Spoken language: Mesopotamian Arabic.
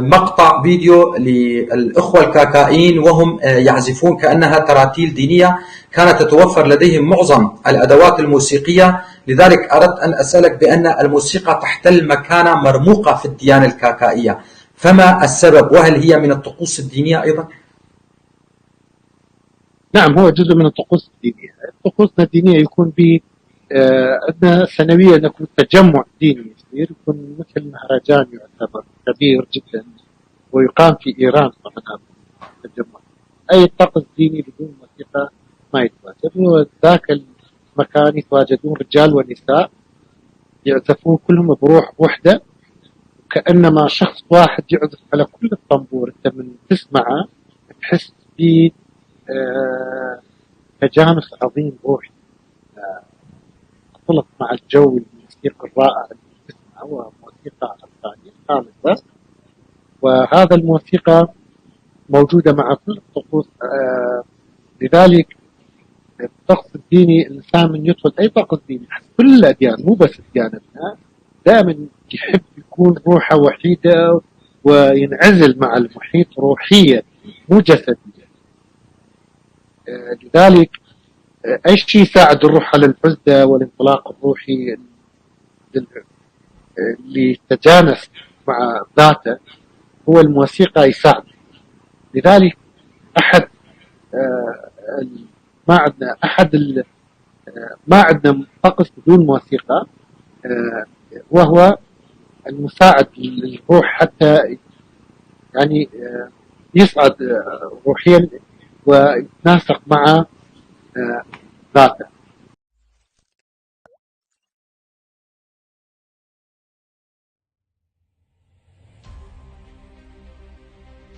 مقطع فيديو للإخوة الكاكائيين وهم يعزفون كأنها تراتيل دينية، كانت تتوفر لديهم معظم الأدوات الموسيقية. لذلك أردت أن أسألك بأن الموسيقى تحتل مكانة مرموقة في الديانة الكاكائية، فما السبب؟ وهل هي من الطقوس الدينية أيضا؟ نعم، هو جزء من الطقوس الدينية. طقوسنا الدينية يكون ب عندنا سنويا يكون تجمع ديني يصير، يكون مثل مهرجان يعتبر كبير جدا ويقام في إيران. طبعا التجمع أي طقس ديني بدون موسيقى ما يتواجد. وذاك المكان يتواجدون رجال ونساء يعزفون كلهم بروح وحدة، وكأنما شخص واحد يعزف على كل الطنبور. أنت من تسمعه تحس ب تجانس عظيم روحي، اختلط مع الجو الموسيقى الرائع اللي تسمعه، وموسيقى عربية خالصة. وهذا الموسيقى موجودة مع كل الطقوس. لذلك الطقس الديني الإنسان من يدخل أي طقس ديني كل الأديان مو بس ديانتنا دائما يحب يكون روحه وحيدة وينعزل مع المحيط روحيا مو جسديا. لذلك أي شيء يساعد الروح على العزلة والانطلاق الروحي اللي يتجانس مع ذاته هو الموسيقى يساعد. لذلك أحد ما عندنا طقس بدون موسيقى، وهو المساعد للروح حتى يعني يصعد روحيا ويتناسق مع ذاته.